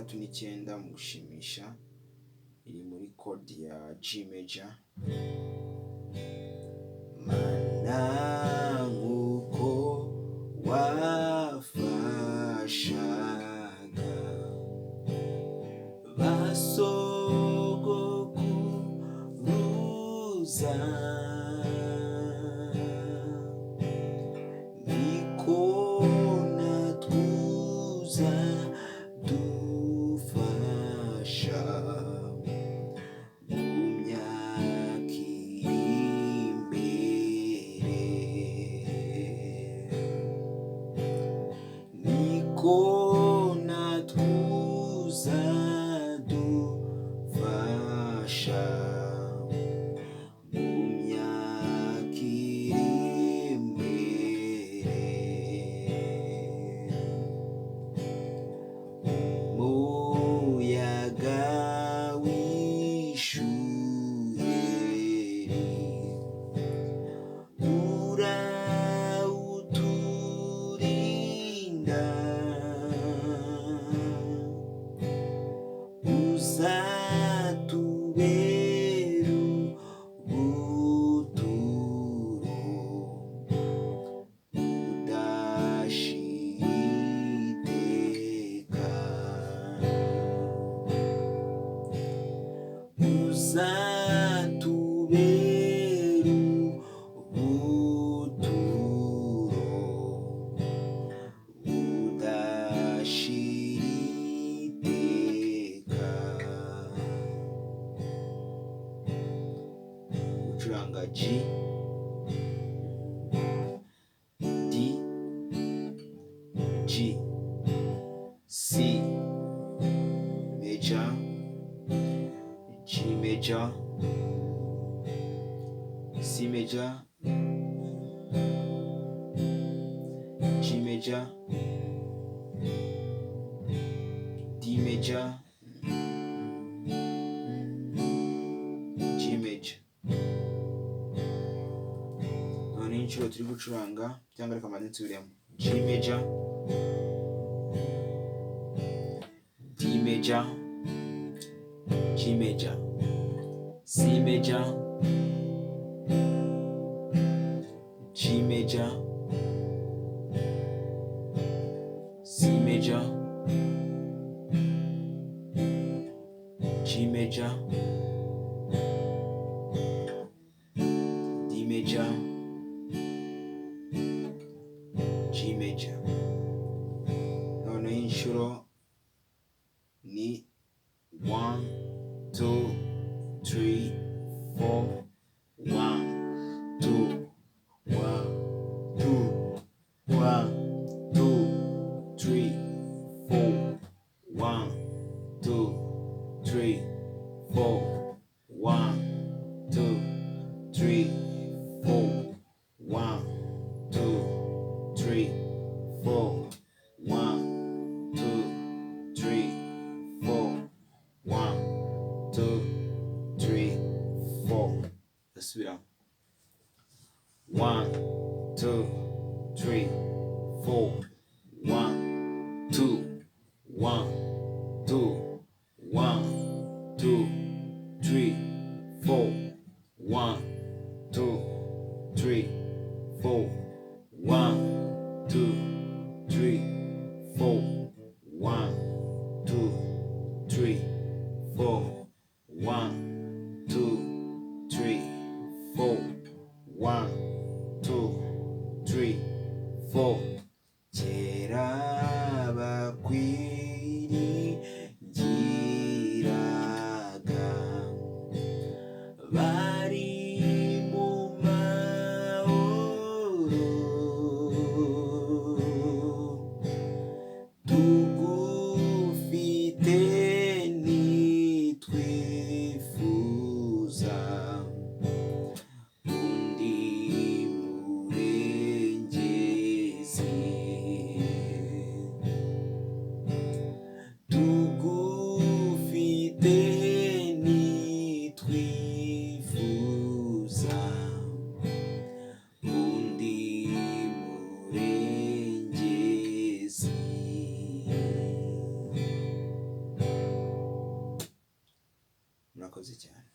69 mu gushimisha, iri muri chord ya G major. Mana nk'uko wafashaga basogokuruza, niko natwuza dufasha mu myaka iri imbere, niko natwuza dufasha mu myaka iri imbere. Umuyaga w'ishuheri urawuturinda, uzatubera ubuturo budashira iteka, uzatubera ubuturo budashira iteka. Gucuranga G, D, G, C major, G major, C major, G major, D major, G major. None inshuro turi gucuranga, cyangwa reka mbanze nsubiremo. G major, D major, G major, C major, G major, C major, G major, D major, G major. Noneho inshuro ni 1 2 3 4 1 2 1 2 1 2 3 4 1 2 3 4 1 2 3 4 1 2 3 4 1 2 3 4 1 2 3 4. Ndasubiramo. 1 2 3 4 1 2 1 2 1 2 3 4 1 2 3 4 1 2 3 4 1 2 3 4 1 2 3 4 1 2 3 4. Kera bakwiringiraga bari mu mahoro, tugufite ntitwifuza undi murengezi, tugufite ntitwifuza undi murengezi. Murakoze cyane.